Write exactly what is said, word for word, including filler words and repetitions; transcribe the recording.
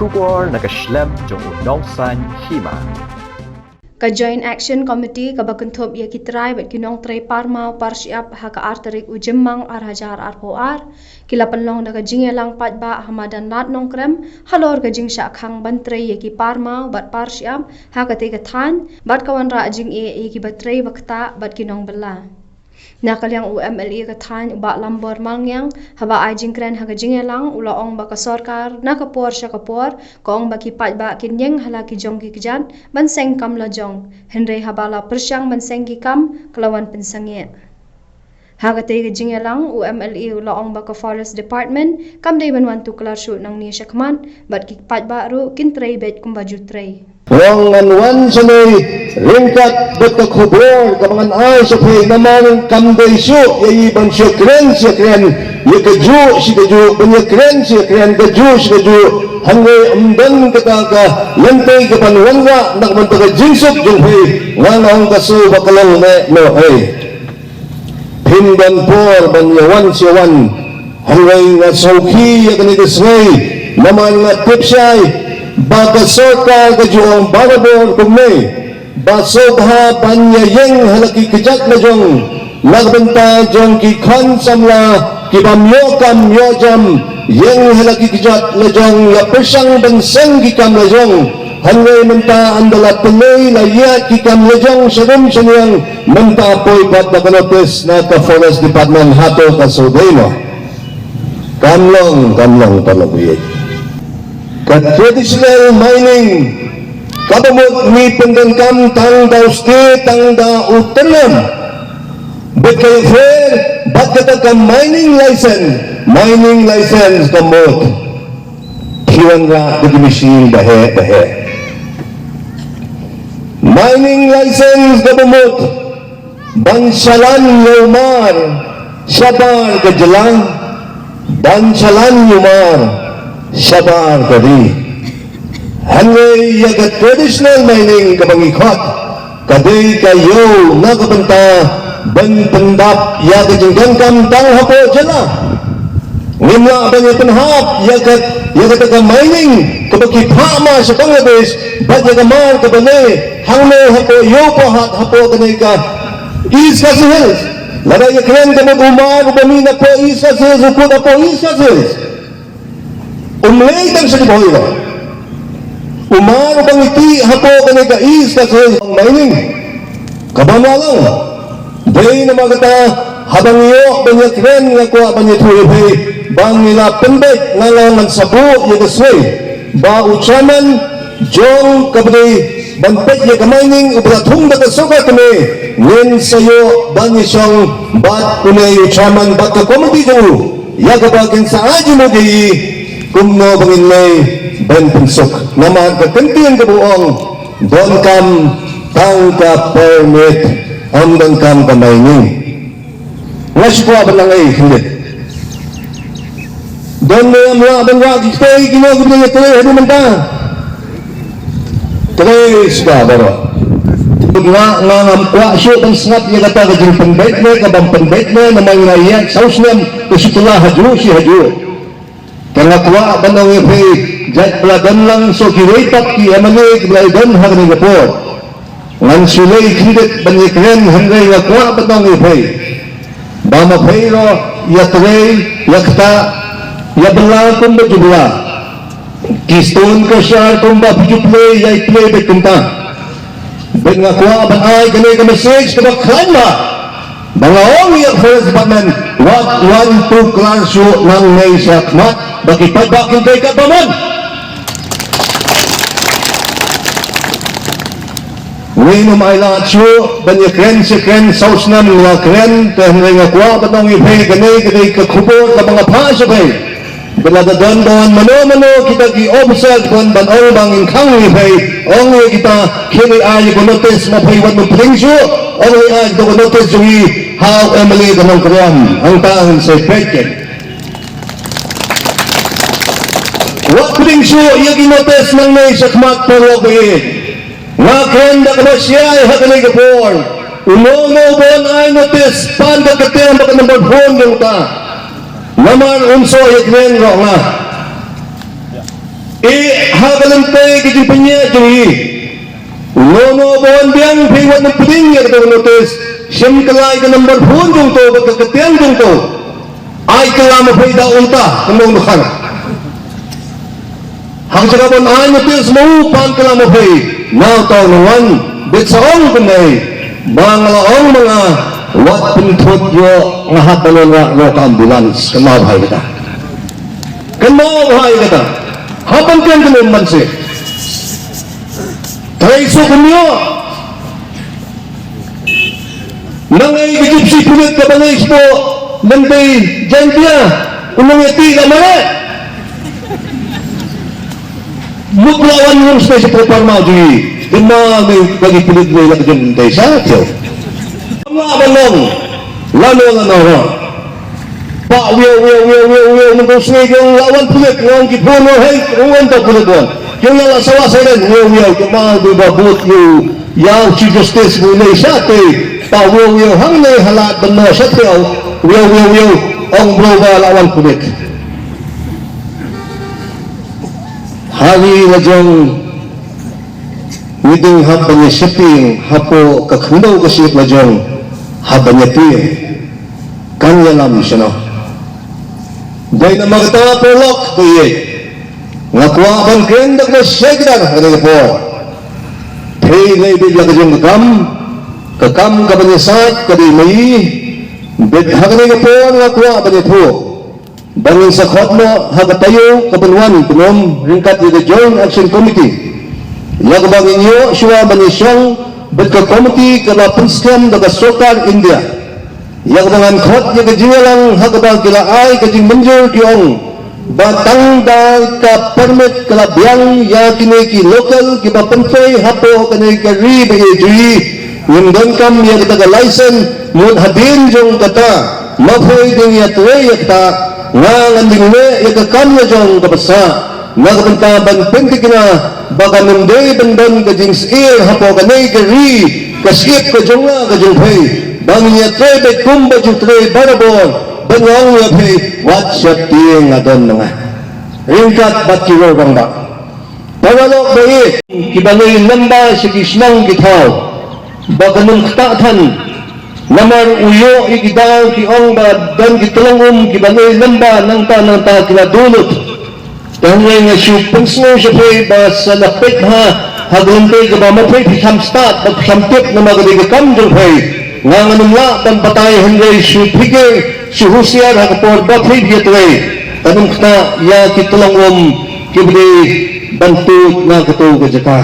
Khubor na ka shlem jong u Nongsaiñ Hima. Ka Joint Action Committee kaba kynthup ïa ki trai bad ki nongtrei parmaw parshyiap ha ka ar tarik u Jymmang ar hajar arphew ar, ki la pynlong da ka jingïalang paidbah ha madan Lad Nongkrem halor ka jingshah khang ban trei ïa ki parmaw bad parshyiap ha katei ka thaiñ, bad ka wanrah jingeh ïa kiba trei ba ktah bad ki nongbylla. Na ka liang u M L A ka thaiñ u Bah Lambor Malngiang, haba ai jingkren ha ka jingïalang, u la ong ba ka sorkar na ka por sha ka por ka ong ba ki paidbah kin ïeng ha la ki jong ki kjat ban seng kam la jong, hynrei haba la pyrshang ban seng ki kam, ka la wan pynsangeh. Ha katei ka jingïalang, u M L A u la ong ba ka Forest Department kam dei ban wan tuklar shuh nangne shakhmat, bad ki paidbah ruh kin trei beit kumba ju trei. Nga ong ngan wan shane ryngkat bad ka khubor kaba ngan ai sha phi, namar kam dei shuh ïa i ban shu kren shu kren ïa kajuh shi kajuh, ban ïa kren shu kren kajuh shi kajuh. Hynrei ym don kata ka lynti kaban wanrah na ka bynta ka jingsuk jong phi. Nga ong ka shu ba ka long ne no ei. Phim don por ban ïa wan sha wan. Hynrei nga sngewkhia ïa kane ka sngi namar nga tip shai ba ka sorkar ka ju ong barabor kumne ba sngewbha ban ïa ïeng ha la ki kjat la jong, na ka bynta jong ki khun samla ki bym ïoh kam ïoh jam, ïeng ha la ki kjat la jong ïa pyrshang ban seng ki kam la jong. Hynrei mynta ynda la pynlong la ïa ki kam la jong sharum shaniang, mynta poi pat da ka notice na ka Forest Department, hato ka shu dei mo? Kam long, kam long, paralok ïeit. Ka traditional mining kaba mut ngi pyndonkam tang da u state, tang da u tyrnem. Bad ka ïapher bad kata ka mining license, mining license ka mut phi wanrah da ki machine ba heh ba heh. Mining license kaba mut ban shalan ïa u mar shabar ka jylla, ban shalan ïa u mar shabar ka ri. Hynrei ïa ka traditional mining kaba ngi khot, ka dei ka ïew na ka bynta ban pyndap ïa ka jingdonkam tang hapoh jylla. Ngim lah ban ïa pynhap ïa ka, ïa kata ka mining kaba ki phah mar sha Bangladesh, bad ïa ka mar kaba leh hangne hapoh ïew Pahat, hapoh kane ka East Khasi Hills. Lada ïa kren ka mut u mar uba mih na poh East Khasi Hills u kut hapoh East Khasi Hills. Um leh tang sha ki bhoi ba u mar uba ngi tih hapoh kane ka East Khasi Hills mining. Kaba ma long. Dei namar kata haba ngi ïoh ban ïa kren nga kwah ban ïathuh ïa phi ba ngi la pynbeit, nga la ngan sa buh ïa ka sui ba u chairman jong kaba dei ban peit ïa ka mining uba la thung da ka sorkar kane, ngin sa ïoh ban ïashong bad une u chairman bad ka komiti jong u ïa kaba kin sa ai jingmut ïa i kumno ba ngin leh ban pynsuk. Namar ka kyntien kaba ong donkam tang ka permit, ym donkam ka mining. Nga shu kwah ban nang ei khyndiat. Don ne em lah ban wad ki tei ki nong ki bneng tei hynrei mynta. Tei suda baroh. Nga nga ngam kwah shuh ban sngap ïa kata ka jingpynbeit ne ka bym pynbeit ne namar nga ïa saw snem ka shu kylla hajuh shi hajuh. Te nga kwah ban ong ïa phi, jait ba la don lang shuh kiwei pat ki M L A kiba la don ha kane ka por. Ngan shu leh khyndiat ban ïa kren hynrei nga kwah ban ong ïa phi. Ba ma phi ruh ïa trei, ïa ktah, ïa bylla kumba ju bylla. Ki stone crusher kumba phi ju plie ïa i plie beit kumta. Bad nga kwah ban ai kane ka message kaba khlaiñ ba, ba nga ong ïa ka Forest Department, wat wan tuklar shuh nangne shakhmat ba ki paidbah kin trei katba mon. Ngin ym ailad shuh ban ïa kren shi kren, saw snem nga la kren, te hynrei nga kwah ban ong ïa phi kane ka dei ka khubor kaba nga phah sha phi. Ba lada don don mano mano kita ki officer ban ban ong ba ngin khang ïa phi, ong ïa kita, khie leit ai ïa ka notice, ma phi wat nym pdeng shuh, ong leit ai ïa ka notice jong i ha u M L A ka Nongkrem, hangta ngin sa peit. Wat pdeng shuh ïa ki notice nangne shakhmat, paralok ba ïeit. Nga kren da kaba shai ha kane ka por. Uno uno uban ai notice, pan ka kyrteng bad ka number phone jong uta. Namar un shu ïa kren ruh nga. Eh, Ha ka lynti ka jingpynïaid jong ngi, uno uno ba wan biang phi wat nym pdiang ïa ka notis, shim ka lai ka number phone jong to bad ka kyrteng jong to. Ai kylla ma phi da ulta, ka nongdukhan. Ha ka jaka ban ai notis ma u pan kylla ma phi, na uta u nongwan, bit sa ong kumne, ba nga la ong ma nga, wat pynthut ïoh, nga hap ban wanrah noh ka ambulance, kynmaw bha ïa kata. Kynmaw bha ïa kata. Hap ban kren kynmaw ban seh. Trai suk kumne. Nangne ka Gypsy pulit kaba ngi sboh lynti Jaintia, u nongïatih la mareh. Mut la wan ngi sboh sha Parma jong ngi. Kynmaw ne ba ki pulit ne la ka jong lynti sa tiew. Ym lah ban long lano lano ruh. Pah wiaw wiaw wiaw wiaw wiaw, mynta u sngi ki ong la wan pulit, nga ong ki phone, hei, ong wan ta pulit wan. Ki ong ïa la sawa siren, wiaw wiaw, ki ma du ba bud ïa u, ïa u Chief Justice u lei shatei. Pah wiaw wiaw hangne ha lad ban noh shatei, wiaw wiaw wiaw, ong bro ba la wan pulit. Ha ri la jong ngi dang hap ban ïa sheptieng hapoh ka khyndew ka shyiap la jong, hap ban ïa tieng. Kan ïalam shano? Dei namar kata paralok ba ïeit, nga kwah ban kren da kaba shai kdar ha kane ka por. Phi dei beit la ka jong ka kam, ka kam kaban ïasaid ka dei ma ngi. Beit ha kane ka por nga kwah ban ïathuh ba ngin sa khot noh ha ka taïew kaban wan, pynban ryngkat ïa ka Joint Action Committee, ïa kaba ngin ïoh shuwa ban ïashong bad ka komiti kaba pynskhem da ka sorkar India. Ïa kaba ngan khot ïa ka jingïalang ha kaba ki la ai ka jingmynjur, ki ong ba tang da ka permit ka la biang ïa kine ki local kiba pyntrei hapoh kane ka ri ba ïeit jong ngi. Ngim donkam ïa kata ka license, mut hadien jong kata ma phi dang ïatrei ïa kata. Nga ngan dang leh ïa ka kam la jong kaba sah na ka bynta ban pynthikna ba kan ym dei ban don ka jingsyier hapoh kane ka ri, ka shyiap ka jong nga ka jong phi, ba ngin ïatrei beit kumba ju trei barabor. Ban ong ïa phi, wat sheptieng, nga don ma nga ryngkat bad ki rangbah. Paralok ba ïeit, kiba lei lem bha sha ki shnong ki thaw, ba kan ym ktah than. Namar u ïoh ïa ki daw, ki ong ba don ki tyllong um kiba lei lem bha nangta nangta ki la duh lut. Te hynrei nga shu pynsngew sha phi ba sa la peit bha ha ka lynti kaba ma phi phi kham stad bad phi kham tip, namar ka dei ka kam jong phi. Nga ngan ym lah ban batai, hynrei shu phikir, shu husiar ha ka por ba phi ïatrei. Kan ym ktah ïa ki tyllong um kiba dei ban tuid na kato ka jaka.